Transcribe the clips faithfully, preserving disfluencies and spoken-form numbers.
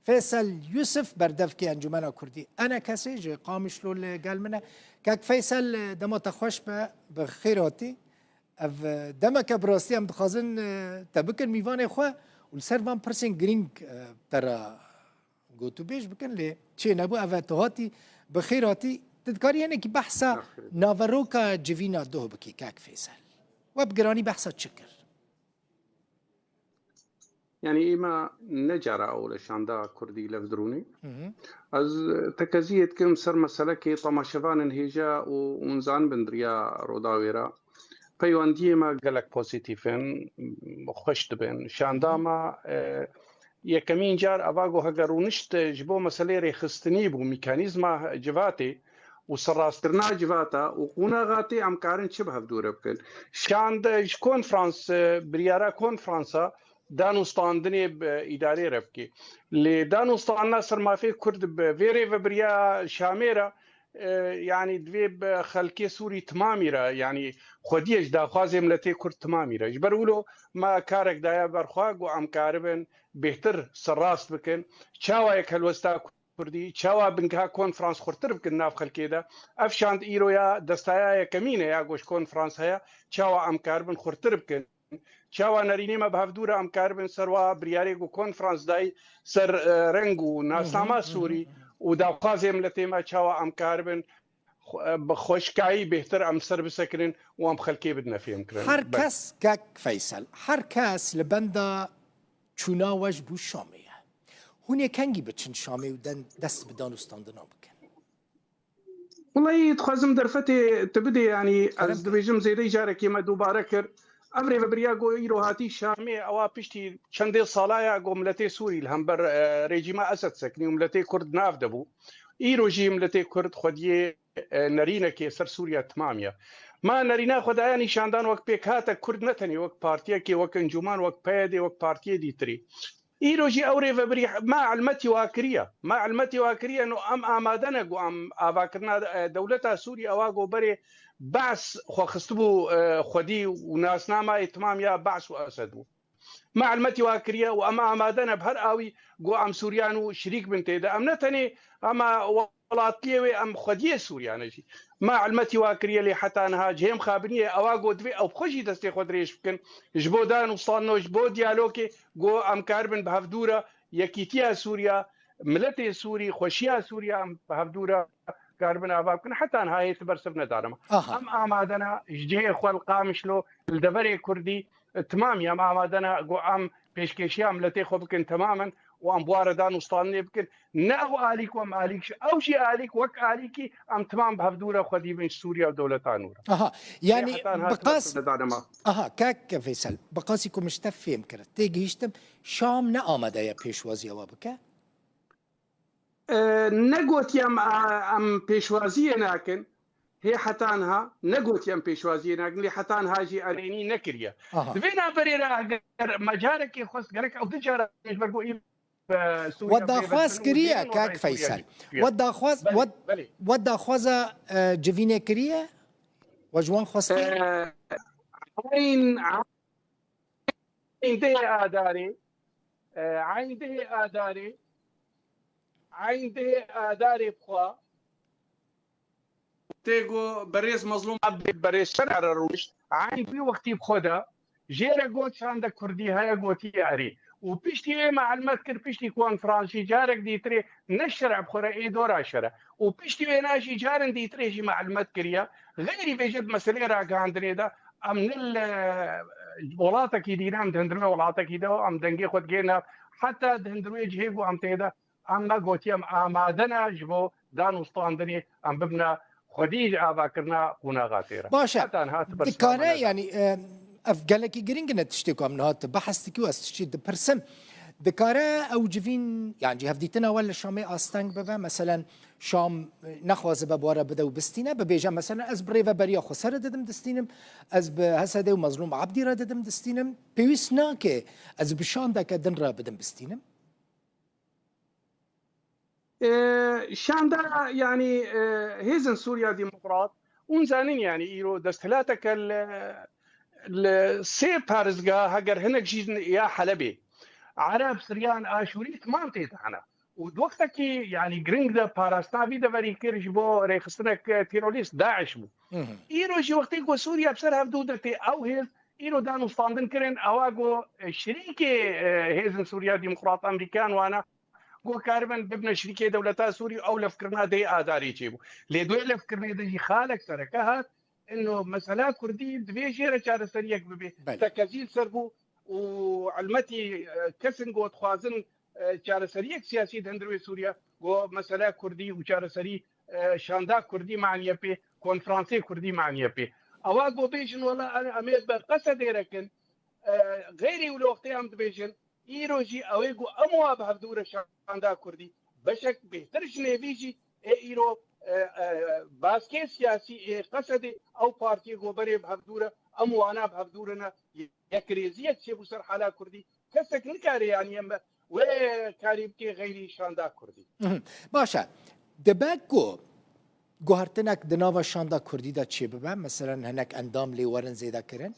Feysel Yusuf, berdevkê Encûmena Kurdî ENKSê ji Qamişlo li gel min e. Kek Feysel, dema te xweş be, bi xêr hatî. Ev demeke bi rastî em dixwazin, e, te bikin mîvanê xwe û li ser van pirsên girîng, e, te re gotûbêj bikin, lê çê nebû. Ev e, tu hatî, bi xêr hatî. Tu dikarî hinekî behsa naveroka civîna doh bikî, kek Feysel? We bi giranî behsa çi kir? Yanî, îma ne cara ew li şanda kurdî lev dirûnî. Ez tekeziyê dikim ser meselekê temaşevanên hêja û hûn zanibin di riya Rûdawê re peywendiyê me gelek pozîtîf in, xweş dibin. Şanda me, e, yekemîn car eva ku heger rûnişt ji bo meseleyê rêxistinî bû, mîkanîzma civatê û serrastkirina civata û qonaxatê em karin çi bi hevdû re bikin. Şand ji konferans, e, biryara konferansa dan û standinê bi îdarê re bike. Lê dan û standina ser mafê Kurd bi vê rêvebiriya Şamê re, e, yanî divê bi xelkê Sûrî timamî re, yanî xwediyê ji daxwazê miletê Kurd timamî re. Ji ber wilo me karek daye ber xwe ku em karibin bêhtir serrast bikin. Çawa yek helwesta Kurdî, çawa bingeha konferans xurtir bikin nav xelkê de. Ev şand îro ya destaya yekemîn e ya ku ji konferans heye, çawa em karibin xurtir bikin. Çawa nerînê me bi hevdû re em karibin ser wa biryarê ku konferans dayî ser, e, reng û nasnama Sûrî û daxwazê miletê me çawa em karibin xwe-, bi xweşikayî bêhtir em ser bisekinin û em xelkê bidine fêhmkirin. Her kes, kek Feysel, her kes li benda çûna we ji bo Şamê ye. Hûn ê kengî biçin Şamê û den-, dest bi dan û standina bikin? Wellahî, dixwazim derfetê tu bidê, yanî ez dibêjim zêdeyî carekê me dubare kir. Ev rêvebiriya ku îro hatî Şamê, ewa piştî çendê sala ya ku miletê Sûrî li hember, e, rejîma Esed sekinî û miletê Kurd nav de bû. Îro jî miletê Kurd xwediyê, e, nerînekê ser Sûriya timamiya. Ma nerîna xwe daye nîşandan wek pêkhate Kurd ne tenê wek partiyekê, wek encûman, wek P Y D, wek partiyê dîtirî. Îro jî ew rêvebirî me elmetî wa kiriye. Me elmetî wa kiriye, no em amade ne ku em avakirina, e, dewleta Sûrî ewa ku berê Be's xwe xistibû, e, xwedî û nasnameyê timam ya Be's û Esed bû. Me elmetî wa kiriye û em amade ne bi her awî ku em Sûriyan û şirîk bin tê de. Em ne tenê em a welatliyê wê, em xwediyê Sûriyan e jî. Me elmetî wa kiriye, lê heta niha cihê mixabiniyê ewa ku divê ew bi xwe jî destê xwe dirêj bikin. Ji bo dan û standino, ji bo diyalogê ku em karibin bi hevdû re yekîtiya Sûriya, miletê Sûrî, xweşiya Sûriya em bi hevdû re karibin ava bikin. Heta niha hê ti bersiv nedane me. Aha. Em amade ne ji cihê xwe li Qamişlo, li deverê Kurdî, e, timamî em amade ne ku em pêşkêşiya miletê xwe bikin temamen û em bi wa re dan û standinê bikin. Ne ew alîk û em alîk ji, ew jî alîk wek alîkî em timam bi hevdû re xwedî bin ji Sûriye û dewleta nû re. Aha, yanî heta niha bi qas, aha, kek Feysel, bi qasî ku min ji te fêm kir, tê gihîştim, Şam ne amade ye pêşwaziya we bike? E, negotiyem, e, em pêşwaziyê nakin. Hê heta niha negotiyem pêşwaziyê nakin, lê heta niha jî erênî nekiriye. Aha. Di vê navberê re eger me carekê xwest gerek ew du cara ji ber ku î, e, Sûriye. We daxwaz kiriye, kek Feysel. We daxwaz, we, we daxwaza, e, civînê kiriye? We ji wan xwestiye? E, eyn, Eyn dehê Adarê, e, eyn dehê Adarê, eyn dehê Adarê bixwe. Tê got berêz Mezlûm Ebdî berêz şer'e re rûnişt. Eyn vî wextî bixwe de jê re got şanda Kurdî heye, gotiye erê. Û piştî wê me elmet kir, piştî konferansî carek dîtirê ne şer'e bixwe re ê dora şer'e. Û piştî wêna jî carin dîtirê jî me elmet kiriye. Xeyrî vêje di meseleyê ragihandinê de em ne li welatekî dî ne, em di hundirê welatekî de em dengê xwe digihîne. Heta di hundirê cihê ku em tê de, em me gotiye em amade ne ji bo dan û standinê, em bibine xwedî ji avakirina qonaxa tê re. Baş e. Heta niha ti bersiva me nedane. Dikare, yanî, e, ev gelekî giring e tiştê ku em niha tu behs dikî û ez tiştê dipirsim. Dikare ew civîn, yan cî hevdîtina we li Şamê asteng bibe? Meselen, Şam, e, nexwazibe bi we re bide û bistîne, bibêje, meselen, ez bi rêveberiya Xweser re didim distînim, ez bi H S D û Mezlûm Ebdî re didim distînim. Pêwîst nake ez bi şandeke din re bidim bistînim? E, şanda, yanî, e, hêzên Sûriya Demokrat, hûn zanin, yanî, îro desthilateke li, li sê parêzgeha, heger hinek jî ya Helebê, Ereb, Siryan, Aşûrî, timam tê de hene. û di wextekî, yanî, giring de parastina vî deverî kir ji bo rêxistinek, e, terorîst, DAIŞ bû. Hı hı. Îro jî wextê ku Sûriye bi ser hevdû de tê, ew hêz îro danûstandin kirin, ewa ku, e, şirîkê, e, hêzin Sûriya Demokrat Amerîkan wana, ku karibin bibine şirîkê dewleta Sûrî, ew lefkirina dê adarê çêbû. Lê di wê lefkirinê de jî xalek sereke hat, ino mesela Kurdî divê jê re çareseriyek bibe. Belê. Tekezî li ser bû û elmetî, e, kesin ku dixwazin, e, çareseriyek siyasî di hundir wê Sûriye, ku mesela Kurdî û çareserî, e, şanda Kurdî maniye pê, konferansê Kurdî maniye pê. Ewa ku bêjin wela em, em ê bi Qesedê re kin, e, xeyrî wilo wextê em dibêjin, îro jî ew ê ku em wa bi hevdû re şanda Kurdî, beşek bêhtir ji nêvî jî ê îro, e, e, baskê siyasî ê Qesedê, ew partiyê ku berê bi hevdû re, em wana bi hevdû re ne, yekrêziyek çêbû ser hala Kurdî. Kesek nikare, yanî, em wê karî bike xeyrî şanda Kurdî. Mhm. Baş e. Dibe ku guhertinek di nava şanda Kurdî de çêbibe, meselen hinek endam lê werin zêde kirin?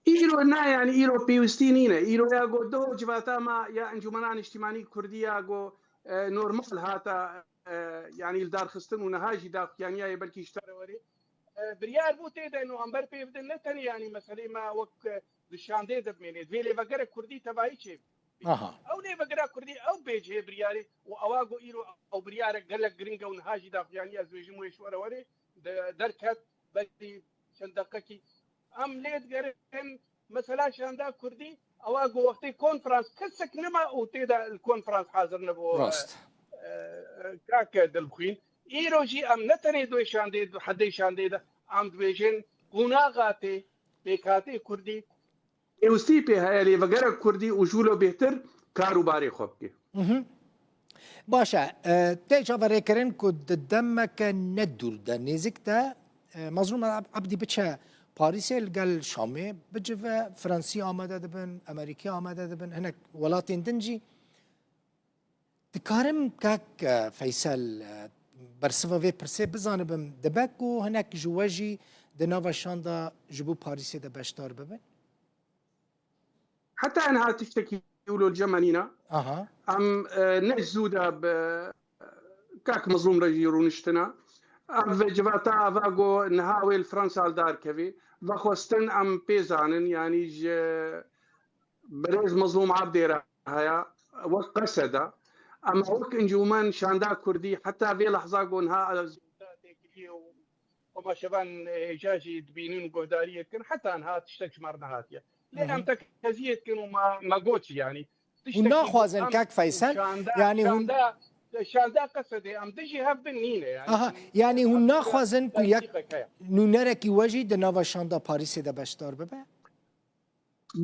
Îro na, yanî îro pêwistî nîne. Îro ya ku doh civata me ya Encûmena Niştimanî Kurdî ya ku, e, normal hata, e, yanî li dar xistin û niha jî daxuyaniyayê belkî ji te re werê. E, biryar bû tê de, no, em ber pê bidin, ne tenê, yanî meselê me wek, e, di şandê de bimêne. Divê lêvegerek Kurdî tevayî çê bî. Aha. Ew lêvegera Kurdî, ew bê cihê biryarê û ewa ku îro ew biryarek gelek giring e û niha jî daxuyaniya, ez dibêjim wê ji we re werê, de-, derket, berî çend deqekî. Em lê digerin, mesela şanda Kurdî, ewa ku wextê konferans kesek nema û tê de li konferans hazir nebû. Rast. E, e, kake Dilbixwîn. Îro jî em ne tenê di wê şandê, di hedê şandê de, em dibêjin, qonaxa tê, pêkhatê Kurdî, pêwistî pê heye, lê vegerek Kurdî û ji wilo bêhtir kar û barê xwe bike. Mhm. Baş e, e, tê çaverêkirin ku di demeke ne dûr de, nêzik de, e, Mazlûm Ab-, Abdî biçe Parîsê, li gel Şamê bicive, Fransî amade dibin, Amerîkî amade dibin, hinek welatên din jî. Dikarim kak, e, Feysel, e, bersiva vê pirsê bizanibim, dibe ku hinek ji we jî di nava şanda ji bo Parîsê de beşdar bibin? Heta niha tiştekî wilo li cem me nîne. Aha. Em, e, ne zû de bi kak Mezlûm re jî rûniştine. Ev civata ava ku niha wê li Fransa li dar kevî. Vexwestin em pê zanin, yanî ji birêz Mezlûm Abdê re heye, wek Qeseda. Em wek encûmen şanda Kurdî heta vê lehza ku niha ez têkiliyê û Hema şevan hêja jî dibînin û guhdariyê dikin, heta niha tiştek ji me re nehatiye. Lê Hı hı. em tekeziyê dikin û me, me got jî, yanî, Hûn tiştekî naxwazin, em kak Feysel, şanda, yanî hûn şanda, şanda Qesedê em dijî hev bin nîne, yanî. Aha, yanî hûn naxwazin ku yek tensîqek heye. Nûnerekî we jî di nava şanda Parîsê de beşdar bibe?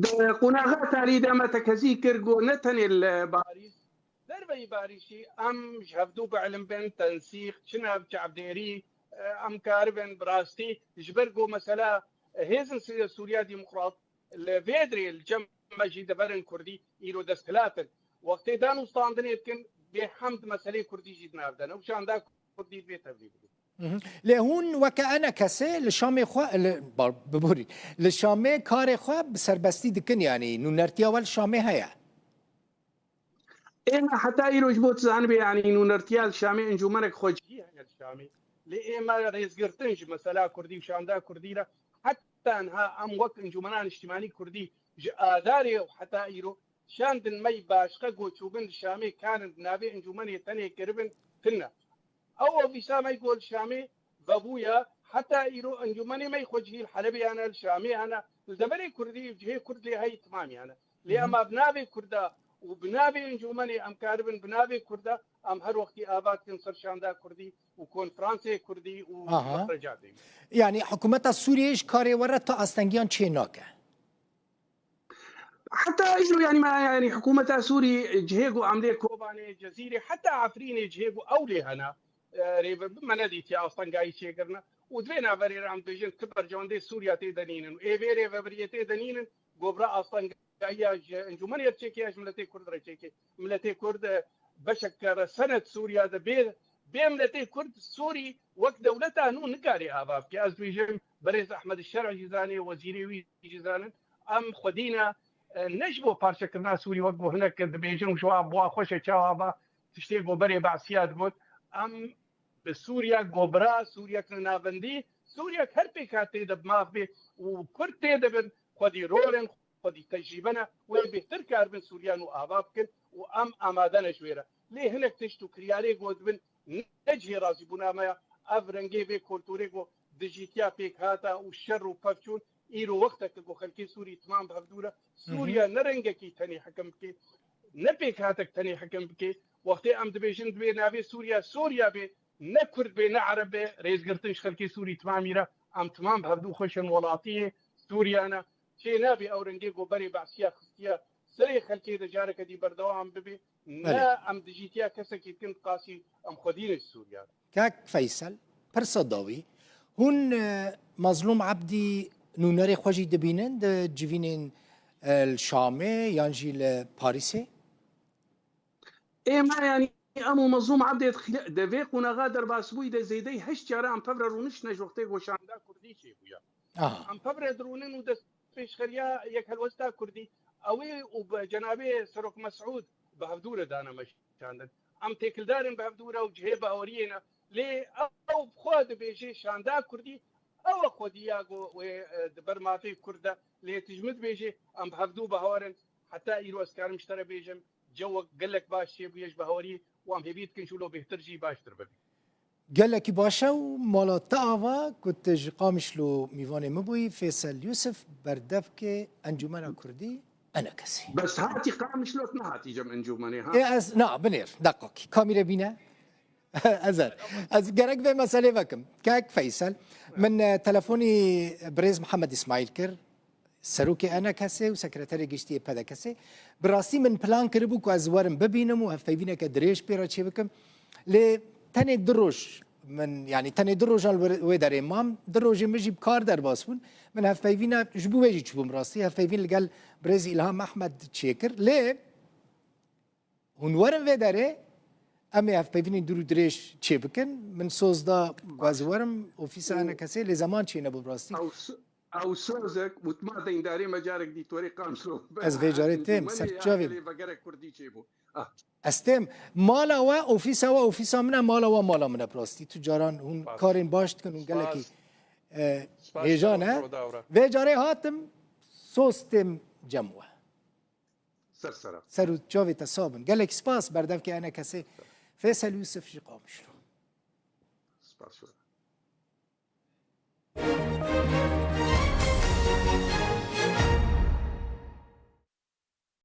Di qonaxa tarî de me tekezî kir ku ne tenê li Parîs, derveyî Parîsî em ji hevdû biilim bin, tensîq, çi nav çavdêrî, e, em karibin bi rastî, ji ber ku mesela, e, hêzin Sû-, Sûriya Demokrat li vê dirê li cem me jî deverin Kurdî îro desthilat in. Wextê danûstandinê dikin, bê hemd meselê Kurdî jî di nav de ne û şanda Kurdî divê tevlî bibin. Mhm. Lê hûn weke enekesê li Şamê xwe, li, ba-, biborî, li Şamê karê xwe bi serbestî dikin, yanî nûnertiya we li Şamê heye? Ême heta îro ji bo tu zanibê, yanî nûnertiya li Şamê encûmenek xwecihî heye li Şamê. Lê ême rêzgirtin ji mesela Kurdî û şanda Kurdî re heta niha em wek Encûmena Niştimanî Kurdî ji Adarê û heta îro şandin me yî başqe ku çûbin li Şamê karin di navê encûmenê tenê kiribin, tune. Ew ofîsa me ku li Şamê vebûye, heta îro encûmenê me xwecihî li Helebê hene, li Şamê hene, li deverê Kurdî û cihê Kurd lê heyî timamî hene. Lê Hı hı. em a bi navê Kurda û bi navê encûmenê em karibin bi navê Kurda em her wextî ava dikin ser şanda Kurdî û konferansê Kurdî û Aha. mexreca dê. Yanî hikûmeta Sûriyeyê ji karê we re ta astengiyan çê nake? Heta îro, yanî, me, yanî, hikûmeta Sûrî cihê ku em lê Kobanê, Cezîrê, heta Efrînê cihê ku ew lê hene, e, rêvebir me nedîtiye astengayî çêkirine. Û di vê naverê re em dibêjin ti berjewendê Sûriya tê de nînin. Û ê vê rêvebiriyê tê de nînin, govra astengayiya ji Encûmenê re çêke ya ji miletê Kurd re çêke. Miletê Kurd, e, beşek kare senet Sûriya de bê, bê miletê Kurd Sûrî wek dewleta nû nikare ava bike. Ez dibêjim, birêz Ehmed Şer'î jî zanê, wezîrê wî jî zanin. Em xwedî ne, e, ne ji bo parçekirina Sûrî wek ku hinek dibêjin û ji wan bi wan xweş e çawa va tiştê ku berê Be'siya digot. Em bi Sûriya ku bira, Sûriyek navendî, Sûriyek her pêkhatê de bi maf bê û Kurd tê dibin, xwedî rol in, xwedî tecrîbe ne, wê bêhtir karibin Sûriya nû ava bikin û em amade ne ji wê re. Lê hinek tişt û kiryarê ku dibin ne cihê razîbûna me ya. Ev rengê vê kultûrê ku dijîtiya pêk hata û şer û pevçûn, îro wexteke ku xelkê Sûrî timam bi hevdû re. Hı hı. Sûriya ne rengekî tenê hekim bike, ne pêkhatek tenê hekim bike. Wextê em dibêjin divê navê Sûriya Sûriya bê, ne Kurd bê, ne Ereb bê, rêzgirtin ji xelkê Sûrî timamî re. Em timam bi hevdû xweş in, welatiyê Sûriya ne. Çê nabe ew rengê ku berê Be'siya xistiye serê xelkê de careke dî berdewam bibe. Belê. Ne em dijîtiya kesekî dikin, qasî em xwedî ne ji Sûriya re. Kak Feysel, pirsa dawî. Hûn, e, Mazlûm Ebdî nûnerê xwe jî dibînin di civînên, e, li Şamê yan jî li Parîsê? Ê me, yanî em û Mazlûm Ebdê di xile-, di vê qonaxa derbasbûyî de zêdeyî heşt cara em pevre rûniştine ji wextê ku şanda kurdî çêbûye. Aha. Em pevre dirûnin û dest pêşxeriya yek helwesta kurdî, ew ê û bi cenabê Serok Mesûd bi hevdû re dane meşandin. Em têkildar in bi hevdû re û cihê baweriyê ne. Lê ew bi xwe dibêje şanda kurdî, ew e xwedî ya ku wê, e, di ber mafê kurd de, lê tu ji min dibêjî em bi hevdû bahwer in. Heta îro ez karim ji te re bêjim, cewek gelek baş çêbûye ji bawerî û em hêvî dikin jî wilo bêhtir jî baştir bibe. Gelekî baş e û mala te ava ku tu ji Qamişlo mîvanê min bûyî, Fêsel Yûsif, berdevkê Encûmena Kurdî, E N K S'ê. Bes hatî Qamişlo, nehatî cem encûmenê, ha? Ê, ez, na, binêr, deqakî. Kamîre bîne. Ez, ez gerek vê meselê vekim. Kek Feysel, min, e, telefonî birêz Mihemed Îsmaîl kir. Serokê E N K S'ê û sekreterê giştî yê P D K S'ê. Bi rastî min plan kiribû ku ez werim bibînim û hevpeyvîneke dirêj pê re çêbikim. Lê tenê du roj min, yanî tenê du rojan li wê derê mam. Du rojê min jî bi kar derbas bûn. Min hevpeyvîna, ji bo wê jî çûbûm rastî. Hevpeyvîn li gel birêz Îlham Ehmed çêkir. Lê hûn werin vê derê, em ê hevpeyvînên dûr û dirêj çêbikin. Min soz da ku ez werim ofîsa E N K S'ê, lê zeman çênebû bi rastî. Ew s-, ew sozek û dema deyndarê me carek dî torê Qamişlo. Ez vê carê têm, ser çavê. Lê vegerek kurdî çêbû. Ah. Ez têm. Mala we, ofîsa we, ofîsa min e, mala we, mala min e bi rastî. Tu caran hûn karên baş dikin, hûn gelekî, e, hêja ne. Vê carê hatim, soz têm cem we. Ser sera. Ser û çavê te sax bin. Gelek spas, berdevkê E N K S'ê Fêsel Yûsif ji Qamişlo. Spas.